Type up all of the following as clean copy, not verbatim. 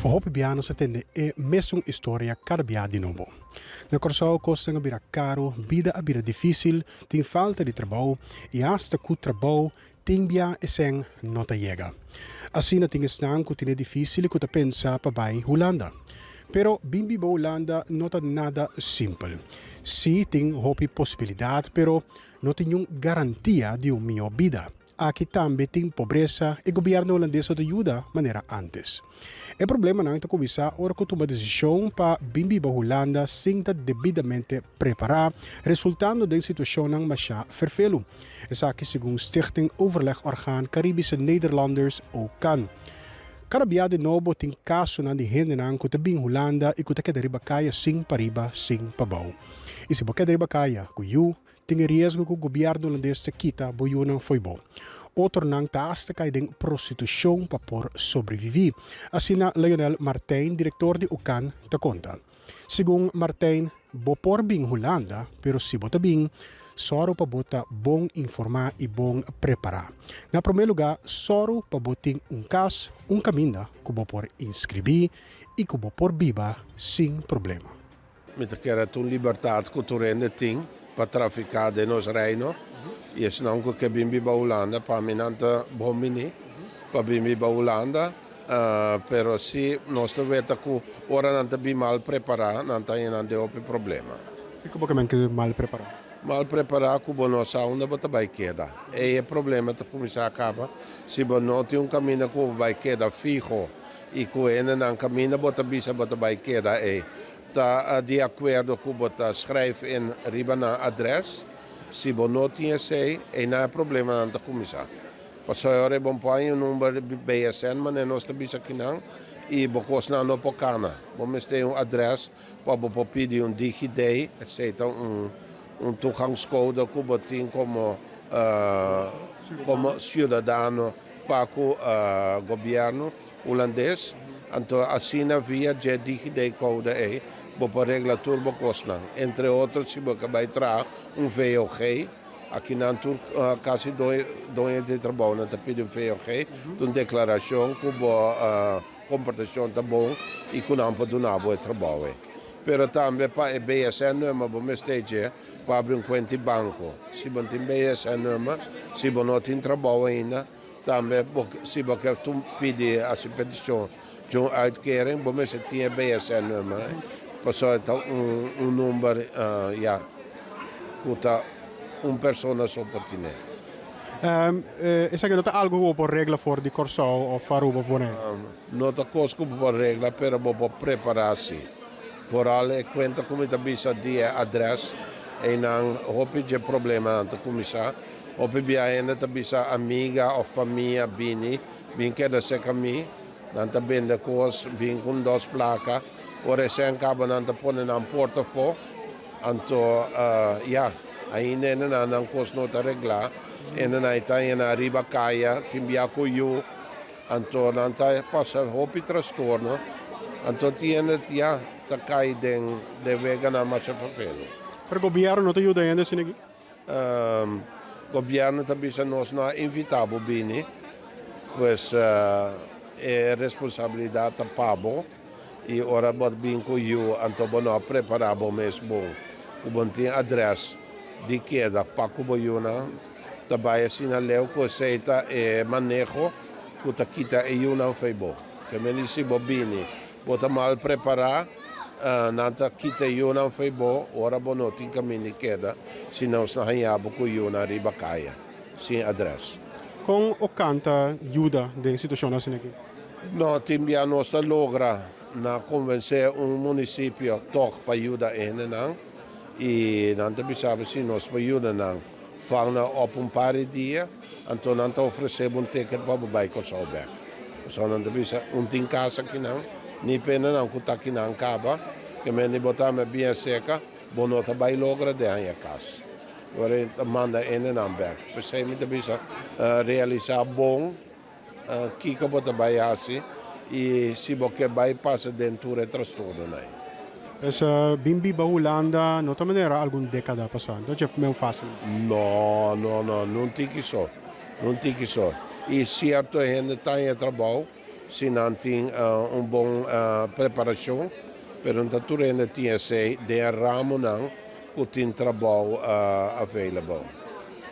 Hopi bia nos a tende e mesun historia kada bia di nobo. Na Kòrsou kosnan a bira karu, bida a bira difísil, tin falta di trabou i asta ku trabou tin bia esèn no ta yega. Asina tin esnan ku tene difísil i ku ta pensa pa bai Hulanda. Pero bin biba Hulanda no ta nada simpel. Sí tin hopi posibilidat pero no tin niun garantia di un mihó bida. Aki tambe tin pobresa i gobièrnu hulandes no ta yuda manera ántes. E problemanan ta kuminsá ora ku tuma desishon pa bin biba Hulanda sin ta debidamente prepará, resultando den situashonnan mashá ferfelu. Esaki segun Stichting Overlegorgaan Caribische Nederlanders, OCAN. Kada bia di nobo tin kasonan di hendenan ku ta bin Hulanda i ku ta keda riba kaya sin pariba sin pabou. I si bo keda riba kaya ku yu, Tin e riesgo ku gobièrnu hulandes ta kita bo yunan fo'i bo. Otronan ta asta kai den prostitushon pa por sobreviví, asina Lionel Martijn, direktor di UCAN, ta konta. Segun Martijn, bo por bin Hulanda, pero si bo ta bin, sòru pa bo ta bon informá i bon prepará. Na promé lugá, sòru pa bo tin un kas, un kaminda ku bo por inskribí i ku bo por biba sin problema. Mi ta kere ta un libertat ku tur hende tin pa trafiká den nos Reino i esnan ku ke bin biba Hulanda pa mi nan ta bon bini pa bin biba Hulanda pero si nos ta weta ku ora nan ta bin mal prepará nan ta haña nan den hopi problema. Kiko bo ke men ku mal prepará? Mal prepará ku bo no sa unda bo ta bai keda. Ei e problema ta kuminsá kaba si bo no tin un kaminda ku bo bai keda fiho i ku hendenan kaminda bo ta bisa bo ta bai keda ei Ta di akuerdo ku bo ta skrijf in riba nan adres. Si bo no tin esei, einan e problemanan ta kuminsá. Pasobra ora e bon por haña un number di BSN manera nos ta bisa akinan i bo kosnan no por kana. Bo mester un adres pa bo por pidi un DigiD, esei ta un un toegangscode ku bo tin komo komo siudadano pa ku gobièrnu. Hulandes, anto asina via dje DigiD code ei bo por regla tur bo kosnan, entre otro si bo ke bai traha un VOG, akinan tur kasi doño di trabounan ta pidi un VOG, ta un deklarashon ku bo komportashon ta bon i ku nan por duna bo e trabou ei. Pero tambe pa e BSN number bo mester dje pa abri un kuenta di banko, si bo no tin BSN number, si bo no tin trabou ainda, Tambe bo si bo ke tu pidi hasi petishon di un uitkering bo mester tin e BSN nummer pasobra e ta un un number ya ku ta un persona so por tine. Esaki no ta algu ku bo por regla for di Kòrsou òf Aruba òf Boneiru? No ta kos ku bo por regla pero bo por prepará si. Foral e kuenta ku mi ta bisa di e adrès einan hopi dje problemanan ta kuminsá. Hopi bia hende ta bisa amiga of famia bini, bin keda serka mi. Nan ta bende kos, bin ku un dos plaka. Ora esei kaba nan ta pone nan porta afó. Anto ya, ainda hende nan nan kos no ta reglá. Hende nan ta yena riba kaya, tin bia ku yu. Anto nan ta pasa hopi trastorno. Anto tin hende ya ta kai den den weganan masha ferfelu. Pero gobierno no ta yuda hende asina aki? Gobierno ta bisa nos no a invita bo bini, pues e responsabilidad ta pa bo y ora bo a bin cu yu anto bo no a prepara bo mes bon cu bo no tin adres di keda pa cu bo yunan ta bay asina leu cu esey ta e maneho cu ta kita e yunan fey bo. Te mende si bo bini Bo ta mal prepará, nan ta kita e yunan fo'i bo ora bo no tin kaminda di keda, si nos no haña bo ku yunan riba kaya, sin adrès. Kon Ocan ta yuda den situashon asina aki? No, tin bia nos ta logra na konvensé un munisipio tòg pa yuda e hendenan i nan ta bisa bo si nos por yuda nan vang nan òp un par di dia, anto nan ta ofresé bo un ticket pa bo bai Kòrsou bèk. Pasobra nan ta bisa, un tin kas akinan, ni pena nan ku ta akinan kaba, ke men di bo tambe bien seka, bo no ta bai logra den haña kas. Ora e ta manda hendenan bèk. P'esei mi ta bisa, realisá bon kiko bo ta bai hasi i si bo ke bai pasa den tur e trastornonan ei. Pues bin biba Hulanda no ta manera algun dekada pasá, no ta dje meun fásil. No, no, no, no un tiki so. Un tiki so. I sierto hende ta haña trabou. si nan tin un bon preparashon, pero no ta tur hende tin esei den e ramonan ku tin trabou available.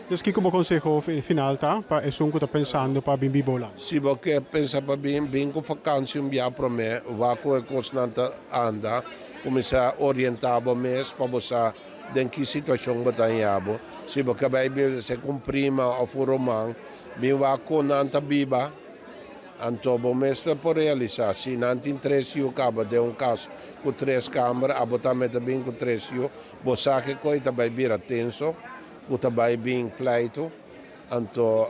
Dus kiko bo konseho final ta pa esun ku ta pensando pa bin biba Hulanda? Si bo ke pensa pa bin, bin ku fakansi un bia promé, wak ku e kosnan ta anda, kuminsá orientá bo mes pa bo sa den ki situashon bo ta haña bo. Si bo ke bai biba sea ku un prima òf un ruman, bin wak kon nan ta biba, anto bo mes ta por realisá. Si nan tin tres yu kaba den un kas ku tres kamber, abo tambe ta bin ku tres yu, bo sa ke koi ta bai bira tenso. Ku ta bai bin pleitu, anto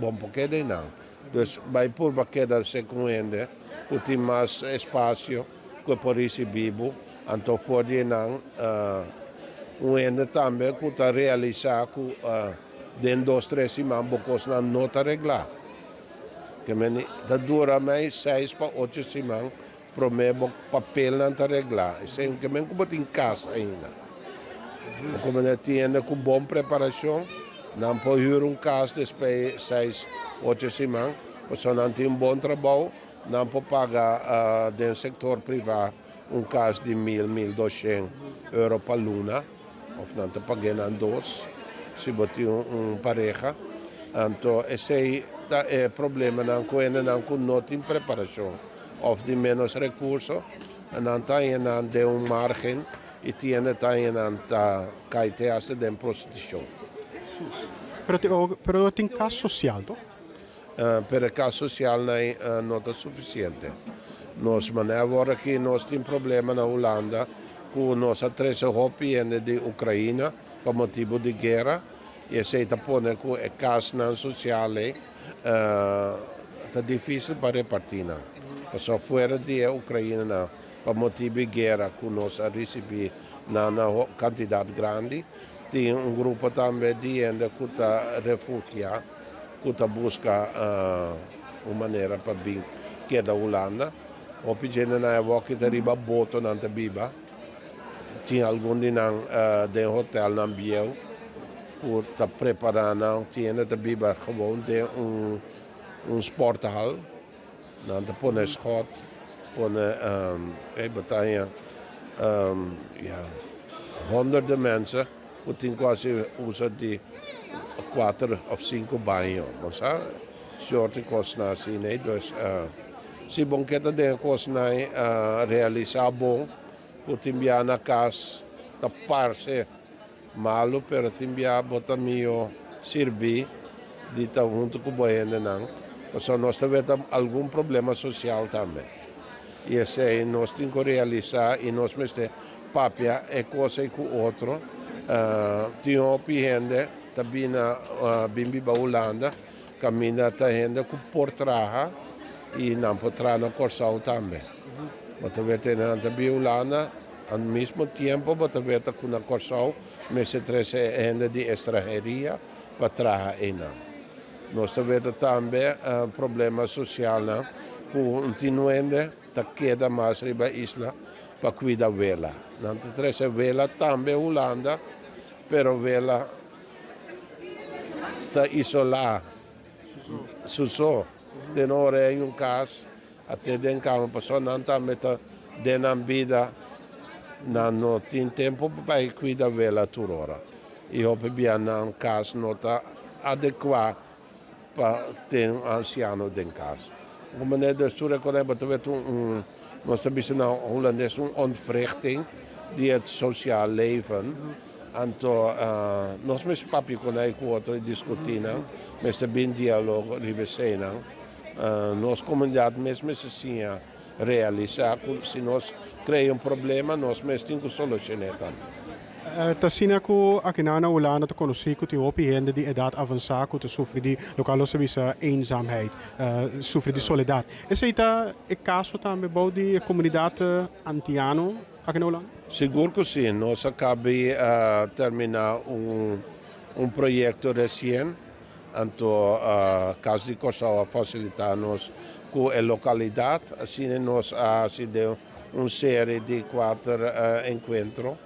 bo por keda einan. Dus bai purba keda serka un hende ku tin mas espasio ku e por risibí bo. Anto for di einan un hende tambe ku ta realisá ku den dos tres siman bo kosnan no ta reglá. Ke meni ta dura mei seis pa ocho siman Promé bo papelnan ta reglá. Esei ke men ku bo tin kas ainda. Bo kuminsá tin hende ku bon preparashon, nan por hür un kas despues seis, ocho siman, pasobra nan tin un bon trabou, nan por paga den sektor privá un kas di mil, mil doshen euro pa luna, òf nan ta pag'é nan dos si bo tin un pareha. Anto esei ta e problemanan ku hendenan ku no tin preparashon. Of di menos recurso, nan ta haña nan den un margen y tiende ta haña nan ta cay te hasta den prostitucion. Pero pero tin cas social toch? Pero e cas social nan no ta suficiente. Nos manera awor aki nos tin problema na Hulanda cu nos a trece hopi hende di Ucraina pa motibo di guera y esey ta pone cu e casnan social ey Ta difícil pa repartí nan, pasobra fuera di e Ukrainanan pa motibu di guera ku nos a risibí nan na kantidat grandi, tin un grupo tambe di hende ku ta refugiá ku ta buska un manera pa bin keda Hulanda. Hopi djendenan e wòki ta riba boto nan ta biba. Tin algun di nan den hotelnan bieu ku ta prepará nan. Tin hende ta biba gewoon den un un sporthal. Nan ta pone schot, pone ey bo ta haña ya honderden mensen ku tin ku hasi uso di kuater òf sinku baño. Bo sa soorti kosnan asina ei. Dus si bo ke ta den e kosnan ei realisá bon ku tin bia na kas ta parse malu pero tin bia bo ta mihó sirbí di ta huntu ku bo hendenan pasobra nos ta weta algun problema sosial tambe i esei nos tin ku realisá i nos mester papia e kos ei ku otro. Tin hopi hende ta bina bin biba Hulanda kaminda ta hende ku por traha i nan por traha na Kòrsou tambe. Bo ta weta nan ta bin Hulanda Al mismo tiempo bo ta weta ku na Kòrsou mester trese e hende di estranheria pa traha einan. Nos ta weta tambe problema sosialnan ku un tin hende ta keda mas riba isla pa kuida wela. Nan ta trese wela tambe Hulanda pero wela ta isolá su so. Den ora ei un kas A te den kama pasobra nan tambe ta den nan bida, nan no tin tempu pa bai kuida wela tur ora i hopi bia nan kas no ta adekuá pa ten un ansiano den kas. Un manera di estudia ku nan bo ta wet un, nos ta bisa na hulandes un ontwrichting di het sociaal leven. Anto nos mester papia ku nan i ku otro i diskutí nan, mester bin dialogo riba eseinan. Nos komunidat mes mester siña realisá ku si nos krea un problema nos mes tin ku solushoné tambe. Ta asina ku akinan na Hulanda ta konosí ku tin hopi hende di edat avansá ku ta sufri di lokual nos ta bisa eenzaamheid, sufri di soledat. Esei ta e kaso tambe bou di e komunidat antiano aki na Hulanda? Sigur ku si. Nos a kabi terminá un proyekto resien. Anto Kas di Kòrsou a fasilitá nos ku e lokalidat, asina nos a hasi den un seri di kuater enkuentro.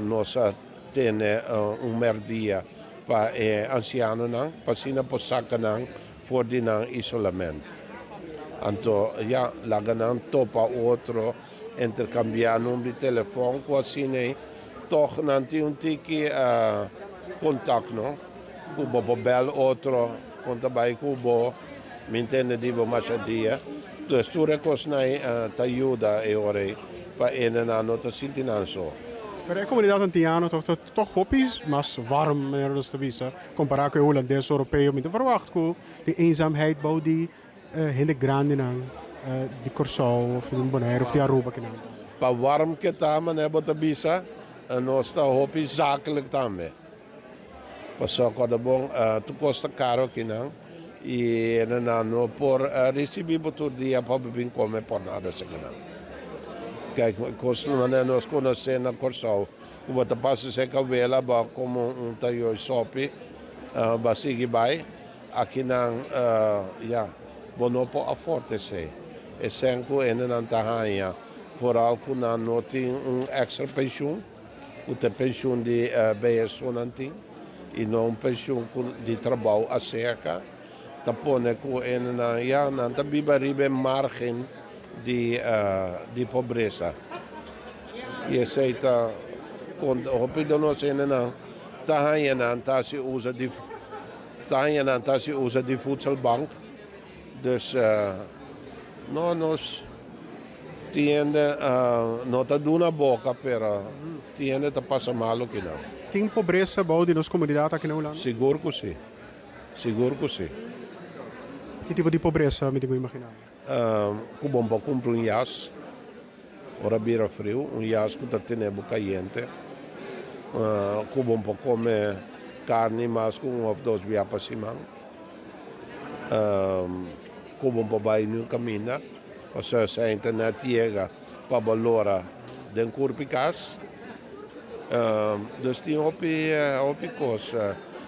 Nos a tene un mèrdia pa e ansianonan pa asina por saka nan for di nan isolament. Anto ya, laga nan topa otro, interkambiá number di telefòn ku asina ei tòg nan tin un tiki kontak no, ku bo por bèl otro kon ta bai ku bo, mi ntende di bo masha dia. Dus tur e kosnan ei ta yuda e ora ei pa hendenan no ta sinti nan so. Pero e komunidat antiano tòg ta tòg hopi mas warm manera nos ta bisa kompará ku e hulandes oropeo. Mi ta verwagt ku tin eenzaamheid bou di Hende grandinan di Kòrsou of di Bonaire of di Aruba kinan. Pa warm ke ta manera bo ta bisa, nos ta hopi zakelijk tambe. Pasobra kòrda bon, tur kos ta karo akinan i hendenan no por risibi bo tur dia pa bo bin kome por nada sekenan. Kijk, kos manera nos konosé na Kòrsou, ku bo ta pasa serka wela bo a kome un tayoi sòpi, bo a sigui bai. Akinan, ya, bo no por afford esei. E sèn ku hendenan ta haña, foral ku nan no tin un èkstra penshun, ku ta e penshun di BSO nan tin, i no un penshun ku di trabou aserka, ta pone ku hendenan, ya, nan ta biba riba e márgen di di pobresa. I esei ta konta hopi di nos hendenan ta haña nan ta hasi uso di. Taña nan ta hasi usa di voedselbank, dus no nos tin hende no ta duna boka pero tin hende ta pasa malo kinan. Tin pobresa bou di nos komunidat aki na Hulanda? Sigur ku si, sigur ku si. Ki tipo di pobresa mi tin ku imagina? Ku bo por kumpra un yas ora bira friu, un yas ku ta tene bo kayente, ku bo por kome karni mas ku un òf dos bia pa siman, ku bo por bai niun kaminda, pasobra si internet yega pa bo lora den kurpi kas. Dus tin hopi hopi kos,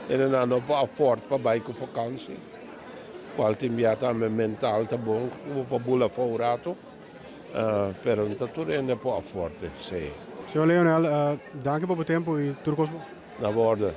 hendenan no por afòrt pa bai ku fakansi. Cual tin bia tambe mental ta bon cu bo por bula for un rato, pero no ta tur hende por afford esey. Señor Leonel, danki pa bo tempo y tur cos bon. Na bo orde.